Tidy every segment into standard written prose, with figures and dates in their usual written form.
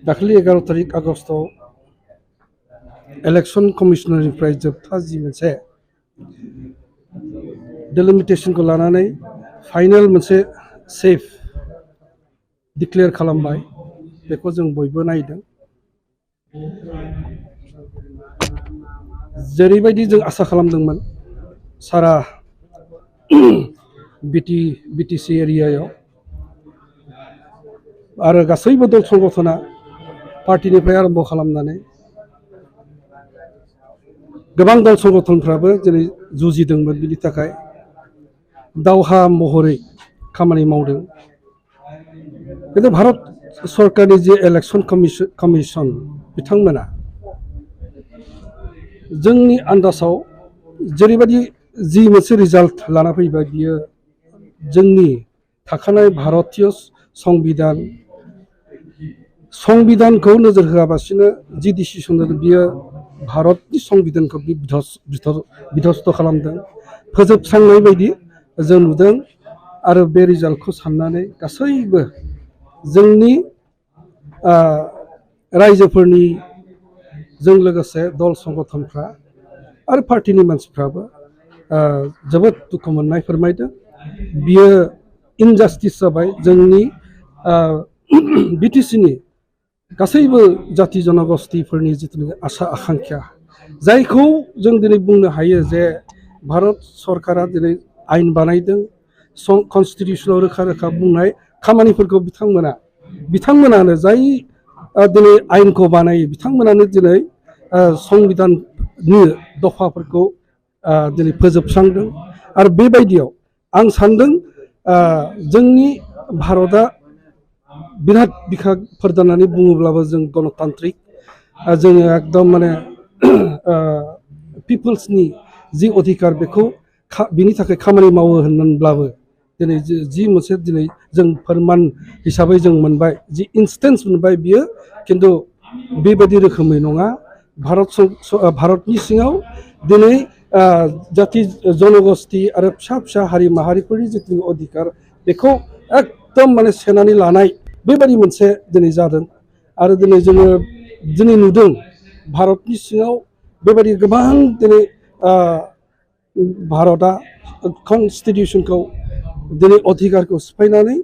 दाखालि 11 तारिख आगष्टआव इलेक्शन कमिशनारनिफ्राय जोबथा जि मोनसे डेलिमिटेशनखौ लानानै फाइनल मोनसे सेफ डिक्लेयार खालामबाय बेखौ जों बयबो नायदों जेरैबायदि जों आसा खालामदोंमोन सारा बिटिसि एरियायाव आरो गासैबो दल संगठना पार्टीनिफ्राय आरम्भ खालामनानै गोबां दल संगठनफ्राबो दिनै जुजिदोंमोन बिनि थाखाय दावहा महरै खामानि मावदों किन्तु भारत सरकारनि जे इलेक्शन कमिशन बिथांमोना जोंनि आन्दाजाव जेरैबायदि जि मोनसे रिजाल्ट लाना फैबाय बियो जोंनि थाखानाय भारतीय संविधानखौ नोजोर होआबासिनो जि डिसिसन लादों बियो भारतनि संविधानखौ बिध्वस्त खालामदों फोजोबस्रांनाय बायदि जों नुदों आरो बे रिजाल्टखौ साननानै गासैबो जोंनि रायजोफोरनि जों लोगोसे दल संगठनफ्रा आरो पार्टीनि मानसिफ्राबो जोबोद दुखु मोननाय फोरमायदों बियो इनजास्टिस जाबाय जोंनि बिटिसिनि गासैबो जाति जनगोष्ठीफोरनि जिथुनाखि आसा आकांक्षा जायखौ जों दिनै बुंनो हायो जे भारत सरकारा दिनै आयेन बानायदों कनस्टिटिउसनाव रोखा रोखा बुंनाय खामानिफोरखौ बिथांमोनानो जाय दिनै आयेनखौ बानायो बिथांमोनानो दिनै संविधाननि दफाफोरखौ दिनै फोजोबस्रांदों आरो बेबायदियाव आं सान्दों जोंनि भारतआ बिराद बिखाफोर होननानै बुङोब्लाबो जों गणतान्त्रिक जोङो एकदम माने पिपोल्सनि जि अधिकार बेखौ बिनि थाखाय खामानि मावो होननानैब्लाबो दिनै जि मोनसे दिनै जों फोरमान हिसाबै जों मोनबाय जि इन्सटेन्स मोनबाय बियो किन्तु बेबायदि रोखोमै नङा भारतनि सिङाव दिनै जाति जनगोष्ठी आरो फिसा फिसा हारि माहारिफोरनि जिथु अधिकार बेखौ एकदम माने सेनानै लानाय बेबायदि मोनसे दिनै जादों आरो दिनै जोङो दिनै नुदों भारतनि सिङाव बेबायदि गोबां दिनै भारतआ कनस्टिटिउसनखौ दिनै अधिकारखौ सिफायनानै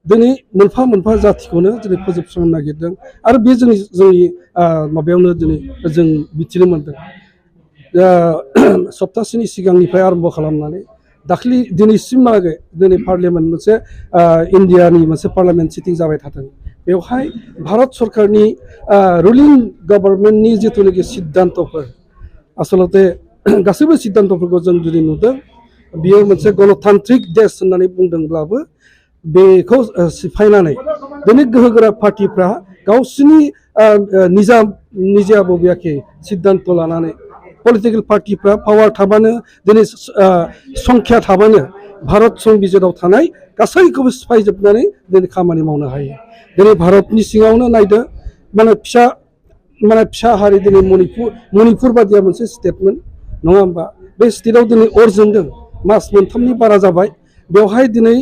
दिनै मोनफा मोनफा जातिखौनो दिनै फोजोबस्रांनो नागिरदों आरो बे जोंनि माबायावनो दिनै जों मिथिनो मोनदों सप्तासेनि सिगांनिफ्राय आरम्भ खालामनानै दाख्लि दिनैसिमहालागै दिनै पार्लियामेन्ट मोनसे इन्डियानि मोनसे पार्लियामेन्ट सिटिं जाबाय थादों बेवहाय भारत सरकारनि रुलिं गभर्नमेन्टनि जिथुनाखि सिद्धान्तफोर आसलते गासैबो सिद्धान्तफोरखौ जों जुदि नुदों बियो मोनसे गणतान्त्रिक देश होननानै बुंदोंब्लाबो बेखौ सिफायनानै दिनै गोहोगोरा पार्टिफ्रा गावसिनि निजा बबेयाखि सिद्धान्त लानानै पलिटिकेल पार्टिफ्रा पावार थाबानो दिनै संख्या थाबानो भारत संबिजिराव थानाय गासैखौबो सिफायजोबनानै दिनै खामानि मावनो हायो दिनै भारतनि सिङावनो नायदो माने फिसा हारि दिनै मणिपुर बादिया मोनसे स्टेटमोन नङा होमबा बे स्टेटआव दिनै अर जोंदों मास मोनथामनि बारा जाबाय बेवहाय दिनै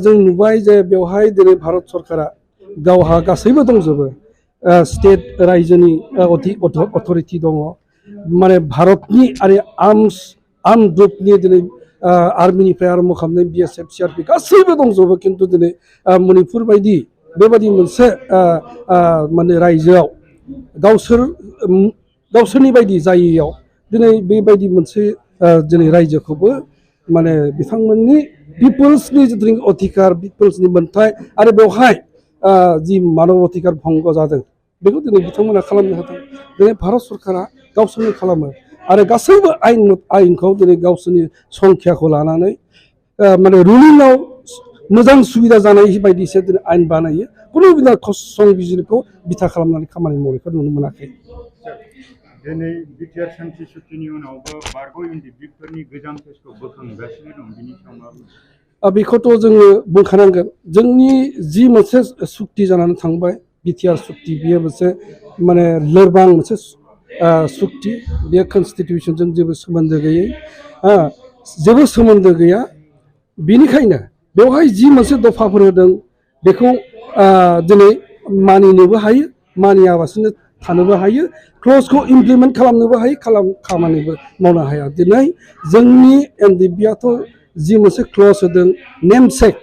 जों नुबाय जे बेवहाय दिनै भारत सरकारा गावहा गासैबो दंजोबो स्टेट रायजोनि अथरिटि दङ माने भारतनि आरो आर्म ग्रुपनि दिनै आर्मिनिफ्राय आरम्भ खालामनाय BSF CRP गासैबो दंजोबो किन्तु दिनै मणिपुर बायदि बेबायदि मोनसे माने रायजोआव गावसोरनि बायदि जायैयाव दिनै बेबायदि मोनसे दिनै रायजोखौबो माने बिथांमोननि पिपोल्सनि जिथुनाखि अधिकार पिपोल्सनि मोन्थाय आरो बेवहाय जि मानब अधिकार भंग जादों बेखौ दिनै बिथांमोना खालामनो हादों दिनै भारत सरकारा गावसोरनो खालामो आरो गासैबो आयेनखौ दिनै गावसोरनि संख्याखौ लानानै माने रुलिंआव मोजां सुबिदा जानाय बायदिसो दिनै आयेन बानायो खुनु बिना संबिजिरखौ बिथा खालामनानै खामानि मावनायखौ नुनो मोनाखै दिनै बिटिआर सान्थि सुक्तिनि उनावबो बारग' इन्डिभिडुवेलफोरनि गोजाम केसखौ बोखांगासिनो दं बिनि सायाव बेखौथ' जोङो बुंखानांगोन जोंनि जि मोनसे सुक्ति जानानै थांबाय बिटिआर सुक्ति बियो मोनसे माने लोरबां मोनसे सुक्ति बेयो कनस्टिटिउसनजों जेबो सोमोन्दो गैयै जेबो सोमोन्दो गैया बेनिखायनो बेवहाय जि मोनसे दफाफोर होदों बेखौ दिनै मानिनोबो हायो मानियाबासिनो थानोबो हायो क्लजखौ इमप्लिमेन्ट खालामनोबो हायो खामानिबो मावनो हाया दिनै जोंनि एनडिबिआथ' जि मोनसे क्लज होदों नेमसेक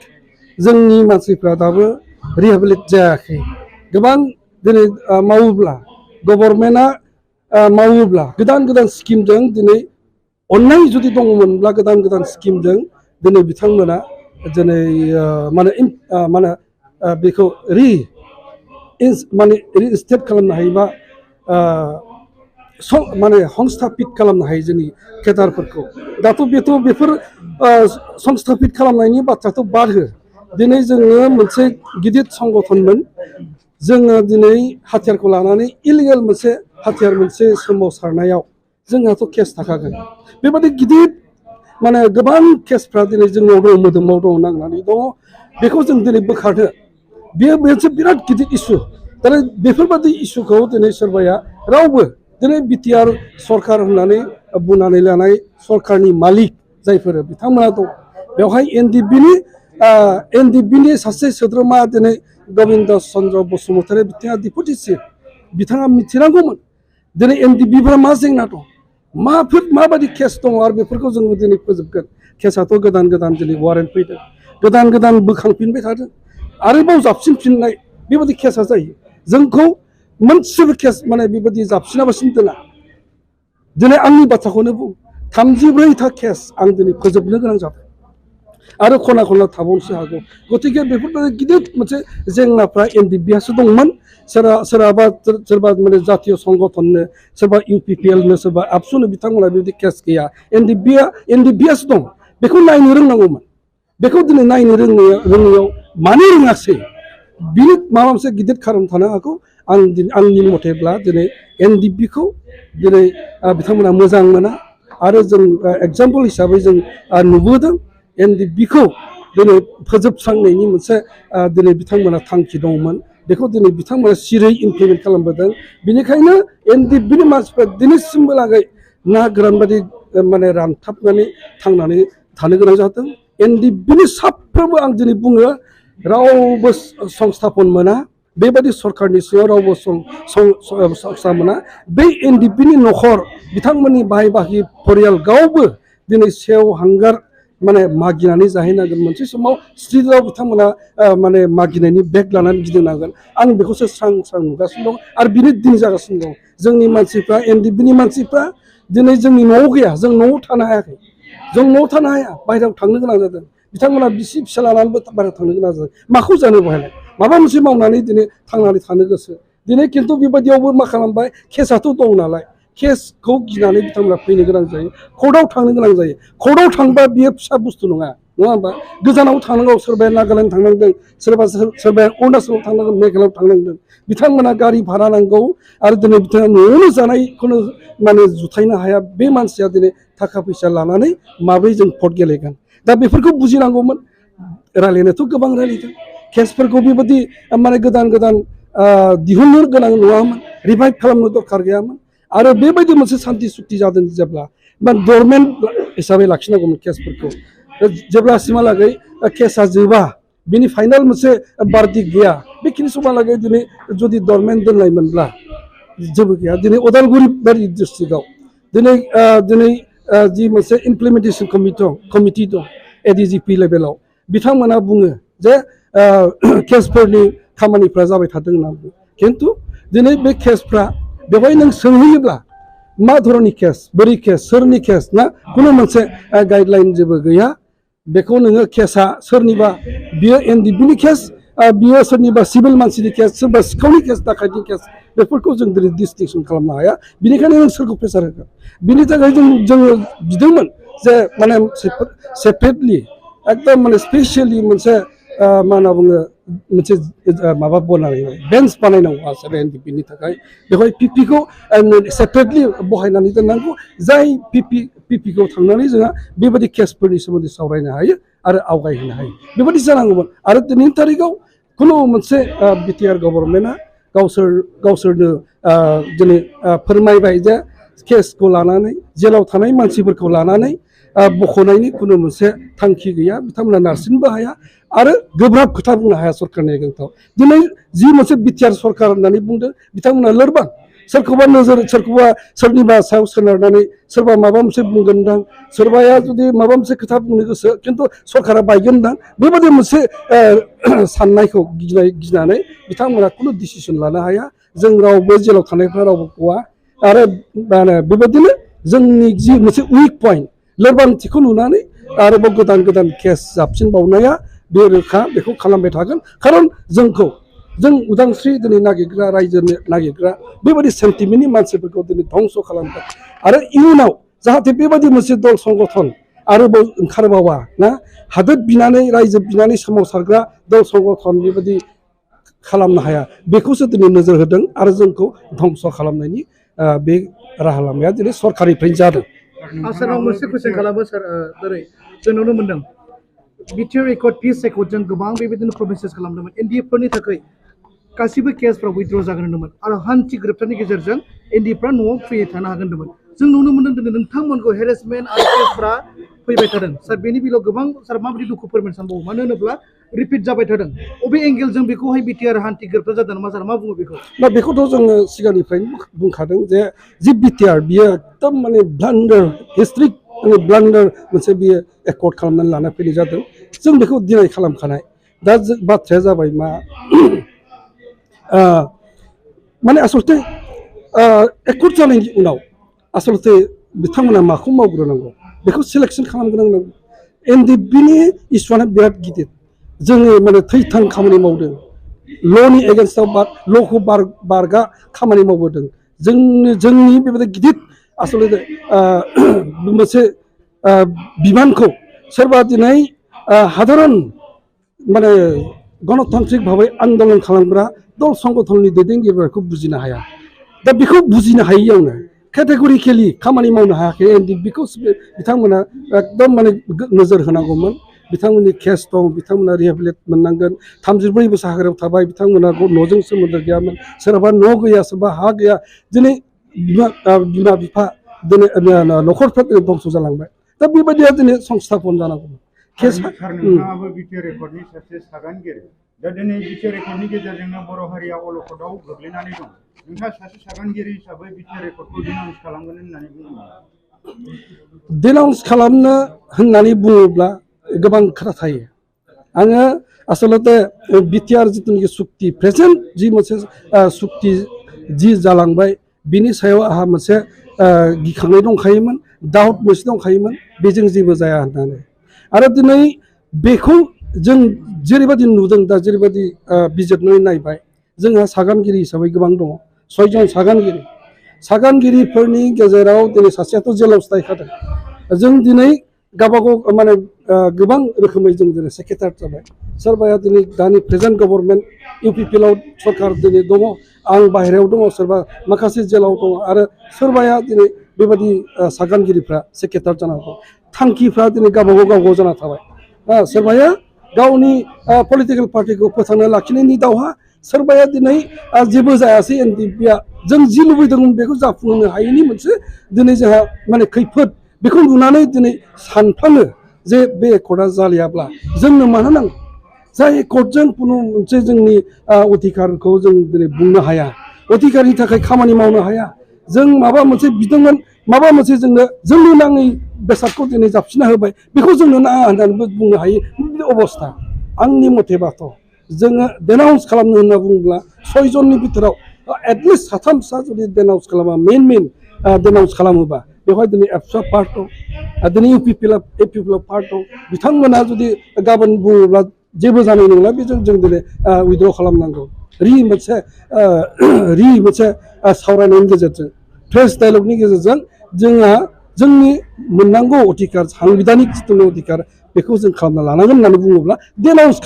जोंनि मानसिफ्रा दाबो रिहेबिलिट जायाखै गोबां दिनै मावोब्ला गभर्नमेन्टआ मावोब्ला गोदान स्किमजों दिनै अननाय जुदि दङमोनब्ला गोदान स्किमजों दिनै बिथांमोना दिनै माने बेखौ रिइनस्टेट खालामनो हायोबा माने संस्थापित खालामनो हायो जोंनि केडारफोरखौ दाथ' बेफोर संस्थापित खालामनायनि बाथ्राथ' बाद हो दिनै जोङो मोनसे गिदिर संगठनमोन जोङो दिनै हाथियारखौ लानानै इलिगेल मोनसे हाथियार मोनसे सोमावसारनायाव जोंहाथ' केस थाखागोन बेबादि गिदिर माने गोबां केसफ्रा दिनै जोंनाव दङ मोदोमाव दङ नांनानै दङ बेखौ जों दिनै बोखारनो बेयो मोनसे बिराद गिदिर इसु दा बेफोरबादि इसुखौ दिनै सोरबाया रावबो दिनै बिटिआर सरकार होननानै बुंनानै लानाय सरकारनि मालिक जायफोर बिथांमोना दं बेवहाय एनडिबिनि सासे सोद्रोमा दिनै गबिन्द चन्द्र बसुमतारी बिथाङा डिपुटि चिफ बिथाङा मिथिनांगौमोन दिनै एनडिबिफोरा मा जेंना दं माबायदि केस दङ आरो बेफोरखौ जोङो दिनै फोजोबगोन केसाथ' गोदान दिनै वारेन्ट फैदों गोदान बोखांफिनबाय थादों आरोबाव जाबसिनफिननाय बेबायदि केसा जायो जोंखौ मोनसेबो केस माने बेबायदि जाबसिनाबासिनो दोना दिनै आंनि बाथ्राखौनो बुं 34था केस आं दिनै फोजोबनो गोनां जादों आरो खना थाबावनोसो हागौ गतिके बेफोरबायदि गिदिर मोनसे जेंनाफ्रा एनडिबिआसो दंमोन सोरबा माने जातीय संगठननो सोरबा इउपिपिएलनो सोरबा आबसुनो बिथांमोना बेबायदि केस गैया एनडिबिआसो दं बेखौ नायनो रोंनांगौमोन बेखौ दिनै नायनो रोङैयाव मानो रोङासै बिनि माबा मोनसे गिदिर खारन थानो हागौ आंनि मथेब्ला दिनै एनडिबिखौ दिनै बिथांमोना मोजां मोना आरो जों एग्जाम्पल हिसाबै जों नुबोदों एनडिबिखौ दिनै फोजोबस्रांनायनि मोनसे दिनै बिथांमोना थांखि दंमोन बेखौ दिनै बिथांमोना सिरै इमप्लिमेन्ट खालामबोदों बेनिखायनो एनडिबिनि मानसिफ्रा दिनैसिमबो लागै ना गोरान बायदि माने रानथाबनानै थांनानै थानो गोनां जादों एनडिबिनि साफ्रोमबो आं दिनै बुङो रावबो संस्थापन मोना बेबायदि सरकारनि सिङाव रावबो संस्था मोना बे एनडिबिनि न'खर बिथांमोननि बाहाय बाहागि परियाल गावबो दिनै सेव हांगार माने मागिनानै जाहैनांगोन मोनसे समाव स्ट्रिटआव बिथांमोना माने मागिनायनि बेग लानानै गिदिंनांगोन आं बेखौसो स्रां नुगासिनो दं आरो बिनि दिन जागासिनो दं जोंनि मानसिफ्रा एनडिबिनि मानसिफ्रा दिनै जोंनि न'आव गैया जों न'आव थानो हायाखै जों न'आव थानो हाया बाहेरायाव थांनो गोनां जादों बिथांमोना बिसि फिसा लानानैबो बाहेरायाव थांनो गोनां जादों माखौ जानो बहायलाय माबा मोनसे मावनानै दिनै थांनानै थानो गोसो दिनै खिन्थु बेबायदियावबो मा खालामबाय केसाथ' दं नालाय केसखौ गिनानै बिथांमोना फैनो गोनां जायो कर्टआव थांनो गोनां जायो कर्टआव थांबा बियो फिसा बुस्थु नङा होमबा गोजानाव थांनांगौ सोरबाया नागालेण्ड थांनांदों सोरबाया अरुणाचलाव थांनांगोन मेघालयआव थांनांदों बिथांमोना गारि भारा नांगौ आरो दिनै बिथाङा न'आवनो जानायखौनो माने जुथायनो हाया बे मानसिया दिनै थाखा फैसा लानानै माब्रै जों भट गेलेगोन दा बेफोरखौ बुजिनांगौमोन रायलायनायाथ' गोबां रायलायदों केसफोरखौ बेबायदि माने गोदान दिहुननो गोनां नङामोन रिभाइभ खालामनो दरखार गैयामोन आरो बेबायदि मोनसे सान्थि सुक्ति जादों जेब्ला गभर्नमेन्ट हिसाबै लाखिनांगौमोन केसफोरखौ जेब्लासिमहालागै केसा जोबा बिनि फाइनाल मोनसे बारदिक गैया बेखिनि समहालागै दिनै जुदि गभर्नमेन्ट दोननायमोनब्ला जेबो गैया दिनै उदालगुरि बायदि डिस्ट्रिक्टआव दिनै जि मोनसे इमप्लिमेन्टेसन कमिटि दं एडिजिपि लेभेलाव बिथांमोना बुङो जे केसफोरनि खामानिफ्रा जाबाय थादों होनना बुङो खिन्थु दिनै बे केसफ्रा बेवहाय नों सोंहैयोब्ला मा धरननि केस बोरै केस सोरनि केस ना खुनु मोनसे गाइडलाइन जेबो गैया बेखौ नोङो केसा सोरनिबा बियो एनडिबिनि केस बियो सोरनिबा सिभिल मानसिनि केस सोरबा सिखावनि केस दाखायनि केस बेफोरखौ जों दिनै डिस्टिंसन खालामनो हाया बिनिखायनो नों सोरखौ प्रेसार होगोन बिनि थाखाय जोङो बिदोंमोन जे माने सेपारेटलि एकदम माने स्पेसियेलि मोनसे मा होनना बुङो मोनसे माबा बनायनाय बेन्स बानायनांगौ आसार एनडिबिनि थाखाय बेवहाय पिपिखौ सेपारेटलि बहायनानै दोननांगौ जाय पिपिखौ थांनानै जोंहा बेबायदि केसफोरनि सोमोन्दै सावरायनो हायो आरो आवगायहोनो हायो बेबायदि जानांगौमोन आरो दिनैनि थारिखआव खुनु मोनसे बिटिआर गभर्नमेन्टआ गावसोरनो दिनै फोरमायबाय जे केसखौ लानानै जेलाव थानाय मानसिफोरखौ लानानै बख'नायनि खुनु मोनसे थांखि गैया बिथांमोना नारसिननोबो हाया आरो गोब्राब खोथा बुंनो हाया सरकारनि एगेन्स्टआव दिनै जि मोनसे बिटिआर सरकार होननानै बुंदों बिथांमोना लोरबां सोरखौबा नोजोर सोरखौबा सोरनिबा सायाव सोनारनानै सोरबा माबा मोनसे बुंगोनदां सोरबाया जुदि माबा मोनसे खोथा बुंनो गोसो खिन्थु सरकारा बायगोनदां बेबायदि मोनसे साननायखौ गिनानै बिथांमोना खुनु डिसिसन लानो हाया जों रावबो जेलाव थानायफ्रा रावबो गवा आरो बेबायदिनो जोंनि जि मोनसे उइक पइन्ट लोरबांथिखौ नुनानै आरोबाव गोदान गोदान केस जाबसिनबावनाया बे रोखा बेखौ खालामबाय थागोन खारन जों उदांस्रि दिनै नागिरग्रा रायजो नागिरग्रा बेबायदि सेन्टिमेन्टनि मानसिफोरखौ दिनै धंस खालामगोन आरो इयुनाव जाहाथे बेबायदि मोनसे दल संगठन आरोबाव ओंखारबावा ना हादोर बिनानै रायजो बिनानै सोमावसारग्रा दल संगठन बेबायदि खालामनो हाया बेखौसो दिनै नोजोर होदों आरो जोंखौ धंस खालामनायनि बे राहा लामाया दिनै सरकारनिफ्रायनो जादों। आसाराव मोनसे कुइसन खालामो सार जेरै जों नुनो मोन्दों बिटिआर एकर्ड पिस एकर्डजों गोबां बेबायदिनो प्रमिसेस खालामदोंमोन एनडिएफफोरनि थाखाय गासिबो केसफ्रा उइथड्र जागोन होनदोंमोन आरो हान्थि ग्रेप्टारनि गेजेरजों एनडिएफफ्रा न'आव फ्रियै थानो हागोन होनदोंमोन जों नुनो मोन्दों दिनै नोंथांमोनखौ हेरेसमेन्ट आरो केसफ्रा फैबाय थादों सार बेनि बेलायाव गोबां सार माबायदि दुखु फोरमायनो सानबावो मानो होनोब्ला रिपिट जाबाय थादों अबे एंगेलजों बेखौहाय बिटिआर हान्थि ग्रेप्टार जादों नामा सार मा बुङो बेखौ दा बेखौथ' जोङो सिगांनिफ्रायनो बुंखादों जे जि बिटिआर बियो एकदम माने ब्लान्डार हिस्ट्रिक माने ब्लान्डार मोनसे बियो एकर्ड खालामनानै लाना फैनाय जादों जों बेखौ डिनाय खालामखानाय दा बाथ्राया जाबाय मा माने आसलथे एकर्ड जानायनि उनाव आसलथे बिथांमोना माखौ मावग्रोनांगौ बेखौ सिलेक्सन खालामग्रोनांगौ एनडिएफबिनि इस्युआनो बिराद गिदिर जोङो माने थैथां खामानि मावदों ल'नि एगेन्स्टआव ल'खौ बारगा खामानि मावबोदों जोंनि बेबायदि गिदिर आसलथे मोनसे बिबानखौ सोरबा दिनै हादरन माने गणतान्त्रिक भाबै आन्दलन खालामग्रा दल संगठननि दैदेनगिरिफोरखौ बुजिनो हाया दा बेखौ बुजिनो हायियावनो केटेगरिकेलि खामानि मावनो हायाखै एनडिएफबिखौ बिथांमोना एकदम माने नोजोर होनांगौमोन बिथांमोननि केस दं बिथांमोना रिहेबिलिट मोननांगोन 34 बोसोर हाग्रायाव थाबाय बिथांमोना न'जों सोमोन्दो गैयामोन सोरहाबा न' गैया सोरबा हा गैया दिनै बिमा बिफा दिनै न'खरफ्रा दिनै दंस जालांबाय दा बेबायदिया दिनै संस्थापन जानांगौमोन सार नोंथाङाबो बिटिआर एकर्डनि सासे सागानगिरि दा दिनै बिटिआर एकर्डनि गेजेरजोंनो बर' हारिया अलखदाव गोग्लैनानै दं नोंथाङा सासे सागानगिरि हिसाबै बिटिआर एकर्डखौ डिनाउन्स खालामगोन होननानै बुङोब्ला डिनाउन्स खालामनो होननानै बुङोब्ला गोबां खोथा थायो आङो आसलते बिटिआर जिथुनाखि सुक्ति प्रेजेन्ट जि मोनसे सुक्ति जि जालांबाय बिनि सायाव आंहा मोनसे गिखांनाय दंखायोमोन डाउट मोनसे दंखायोमोन बेजों जेबो जाया होननानै आरो दिनै बेखौ जों जेरैबायदि नुदों दा जेरैबायदि बिजिरनानै नायबाय जोंहा सागानगिरि हिसाबै गोबां दङ 6 जन सागानगिरिफोरनि गेजेराव दिनै सासेयाथ' जेलावसो थाहैखादों जों दिनै गावबागाव माने गोबां रोखोमै जों दिनै सेक्रेटारि जाबाय सोरबाया दिनै दानि प्रेजेन्ट गभर्नमेन्ट इउपिपिएलआव सरकार दिनै दङ आं बाहेरायाव दङ सोरबा माखासे जेलाव दङ आरो सोरबाया दिनै बेबायदि सागानगिरिफ्रा सेक्रेटारि जानांगौ थांखिफ्रा दिनै गावबागाव जाना थाबाय सोरबाया गावनि पलिटिकेल पार्टिखौ फोथांना लाखिनायनि दावहा सोरबाया दिनै जेबो जायासै एनडिएफबिआ जों जि लुबैदोंमोन बेखौ जाफुंहोनो हायैनि मोनसे दिनै जोंहा माने खैफोद बेखौ नुनानै दिनै सानफ्लाङो जे बे एकर्डआ जालियाब्ला जोंनो मानो नांगौ जाय एकर्डजों खुनु मोनसे जोंनि अधिकारखौ जों दिनै बुंनो हाया अधिकारनि थाखाय खामानि मावनो हाया जों माबा मोनसे बिदोंमोन माबा मोनसे जोंनो नाङै बेसादखौ दिनै जाबसिनना होबाय बेखौ जोंनो नाङा होननानैबो बुंनो हायो बे अबस्था आंनि मथेबाथ' जोङो डेनाउन्स खालामनो होनना बुङोब्ला 6 जननि बिथोराव एटलिस्ट साथामसा जुदि डेनाउन्स खालामा मेन डेनाउन्स खालामोबा बेवहाय दिनै एबसुआ पार्ट दं दिनै इउपिपिएलआव पार्ट दं बिथांमोना जुदि गाबोन बुङोब्ला जेबो जानाय नंला बेजों जों दिनै उइथड्र खालामनांगौ मोनसे सावरायनायनि गेजेरजों फ्रेश डायलगनि गेजेरजों जोंहा जोंनि मोननांगौ अधिकार साংবিধাनिक जिथु अधिकार बेखौ जों खालामना लानांगोन होननानै बुङोब्ला डेनाउन्स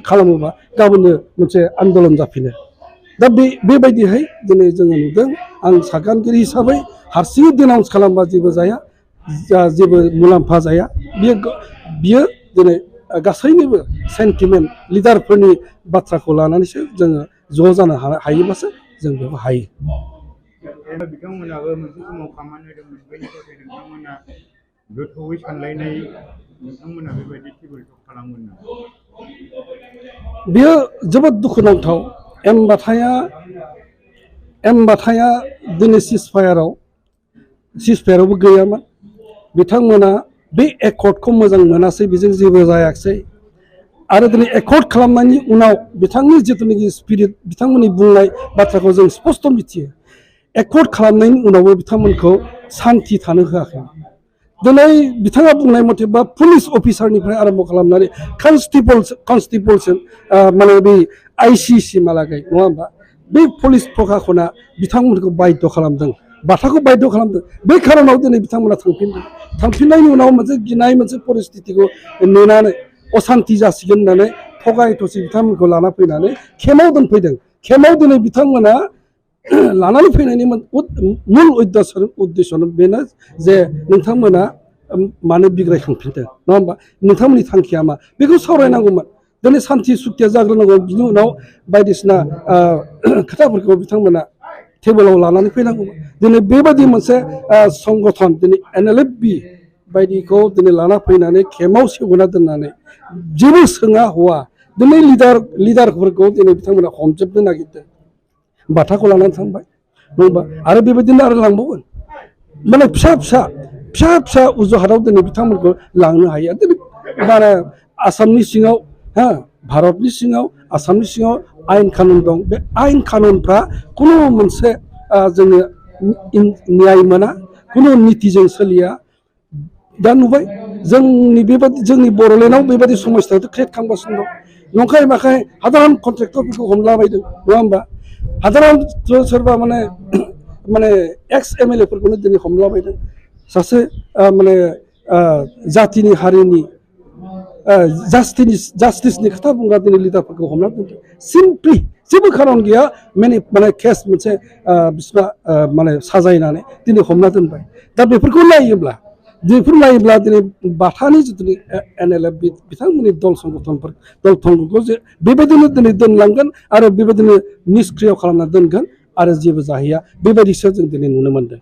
खालामोबा गाबोननो मोनसे आन्दलन जाफिनो दा बेबायदिहाय दिनै जोङो नुदों आं सागानगिरि हिसाबै हारसिङै डेनाउन्स खालामबा जेबो जाया जेबो मुलाम्फा जाया बियो दिनै गासैनिबो सेन्टिमेन्ट लिडारफोरनि बाथ्राखौ लानानैसो जोङो ज' जानो हायोब्लासो जों बेखौ हायो बिथांमोनाबो मोनसे समाव खामानि होदोंमोन बेनि थाखाय नोंथांमोना गोथौयै सानलायनाय नोंथांमोना बेबायदि टेबोल टक खालामगोन नामा बेयो जोबोद दुखुनांथाव एमबाथाया दिनै सिजफायारावबो गैयामोन बिथांमोना बे एकर्डखौ मोजां मोनासै बेजों जेबो जायाखिसै आरो दिनै एकर्ड खालामनायनि उनाव बिथांनि जिथुनाखि स्पिरिट बिथांमोननि बुंनाय बाथ्राखौ जों स्पष्ट मिथियो एकर्ड खालामनायनि उनावबो बिथांमोनखौ सान्थि थानो होआखै दिनै बिथाङा बुंनाय मथेबा पुलिस अफिसारनिफ्राय आरम्भ खालामनानै कनस्टेबलसिम माने बे आइसिसिमहालागै नङा होमबा बे पुलिस प्रखाखना बिथांमोनखौ बाध्य खालामदों बाथाखौ बाध्य खालामदों बे खारनाव दिनै बिथांमोना थांफिननायनि उनाव मोनसे गिनाय मोनसे परिस्थितिखौ नुनानै असान्ति जासिगोन होननानै थगाय थसि बिथांमोनखौ लाना फैनानै केम्पआव दोनफैदों केम्पआव दिनै बिथांमोना लानानै फैनायनि मुल उद्देश्यनो बेनो जे नोंथांमोना मानो बिग्रायखांफिनदों नङा होमबा नोंथांमोननि थांखिया मा बेखौ सावरायनांगौमोन दिनै सान्थि सुक्तिया जाग्रोनांगौ बिनि उनाव बायदिसिना खोथाफोरखौ बिथांमोना टेबोलाव लानानै फैनांगौमोन दिनै बेबायदि मोनसे संगठन दिनै NLFB बायदिखौ दिनै लाना फैनानै केम्पआव सेवहोना दोननानै जेबो सोङा हवा दिनै लिडारफोरखौ दिनै बिथांमोना हमजोबनो नागिरदों बाथाखौ लानानै थांबाय नङा होमबा आरो बेबायदिनो आरो लांबावगोन माने फिसा उजुहादाव दिनै बिथांमोनखौ लांनो हायो दिनै माने आसामनि सिङाव भारतनि सिङाव आसामनि सिङाव आयेन कानुन दं बे आयेन कानुनफ्रा खुनु मोनसे जोङो न्याय मोना खुनु नितिजों सोलिया दा नुबाय जोंनि बर'लेण्डआव बेबायदि समस्याथ' क्रिएट खालामगासिनो दं नंखाय माखाय हादारन कन्ट्रेक्टरफोरखौ हमलाबायदों नङा होमबा हादारन सोरबा माने एक्स MLA फोरखौनो दिनै हमलाबायदों सासे माने जातिनि हारिनि जास्टिसनि खोथा बुंग्रा दिनै लिडारफोरखौ हमना दोनदों सिम्पलि जेबो खारन गैया माने केस मोनसे बिसिना माने साजायनानै दिनै हमना दोनबाय दा बेफोरखौ नायोब्ला दिनै बाथानि जिथुनि NLFB बिथांमोननि दल संगठनखौ जे बेबायदिनो दिनै दोनलांगोन आरो बेबायदिनो निष्क्रिय खालामना दोनगोन आरो जेबो जाहैया बेबायदिसो जों दिनै नुनो मोनदों